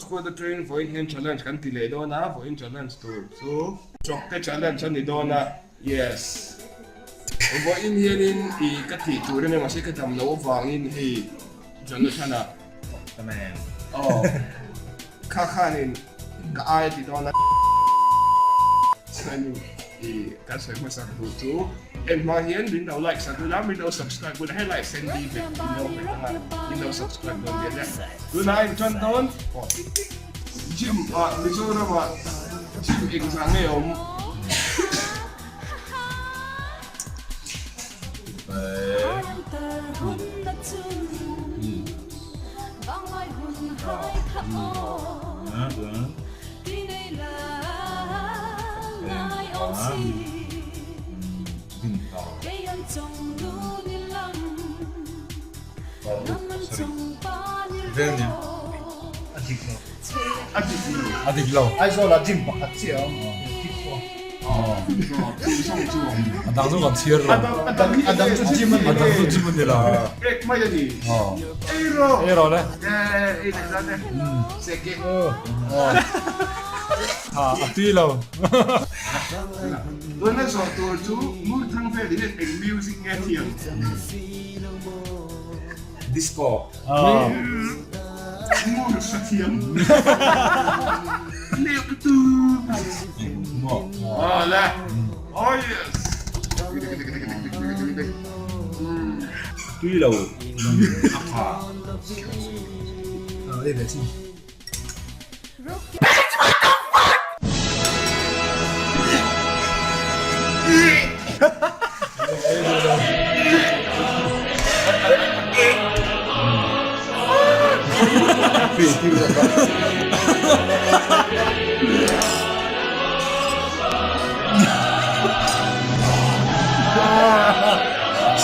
Squad atangin vawiin hian challenge kan ti leh dawn a, vawiin challenge tur chu chawkte challenge a ni dawn a, yes. Vawiin hianin i ka tih tur emaw mahse ka dam loh avangin hei Jonathan-a aw kha khanin ka ai a ti dawn a, chuanin i kan sawi hmasak duh chu en hma hian min lo like sak ula, min lo subscribe ula, helai Sandy hmet min lo hmet anga min lo subscribe dawn nia le. Tunah in tan dawn gym ah Mizoram ah gym engzah nge awm? A dik lo. Aizawl ah gym pakhat chiah a awm. A dang chu kan chhiar lo. A dang chu gym a ni. A dang chu gym a ni lo. Ek mai a ni. Ei rawh. Ei rawh le. Ei leh zat e. Seke. Ha a tui lo. Tuna zawh tur chu Murthang vel hian eng music nge thiam? Disco. Mur sa thiam. Leh tu. Aw le. Oh yes. Tui lo a kha. Ei ve chin.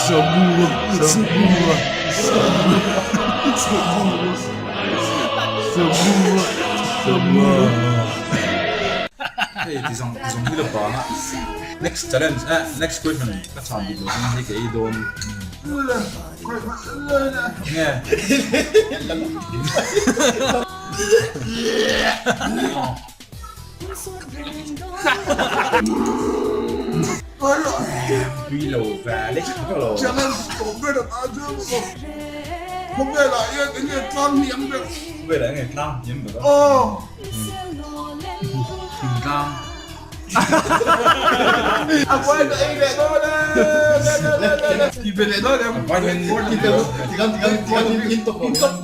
Semua, semua, semua. Hei ti zawng ti zawng hi lo bang a next challenge eh next question ka chhan dik lo chuan hei ka ei dawn nge Tui lo ve le ka lo. Challenge tawp ber a ta chu khawvel ah hian enge tlang hniam ber. Khawvel ah enge tlang hniam ber a. Aw. Thingtlang. A vai ka ei leh dawn e. Ti ve leh dawn em. Vai hian Tigan tigan tigan in top in top.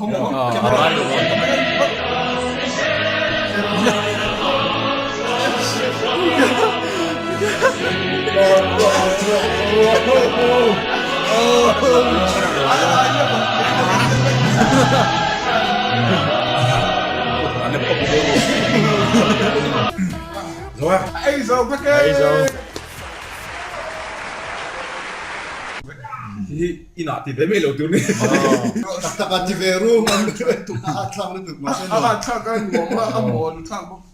Ei zo vek e. Ei zo. Hi inah ti ve mai lo tur ni. Tak tak a ti ve ru a thlak lutuk mahse A thlak a nuam a a mawn thlak bawk.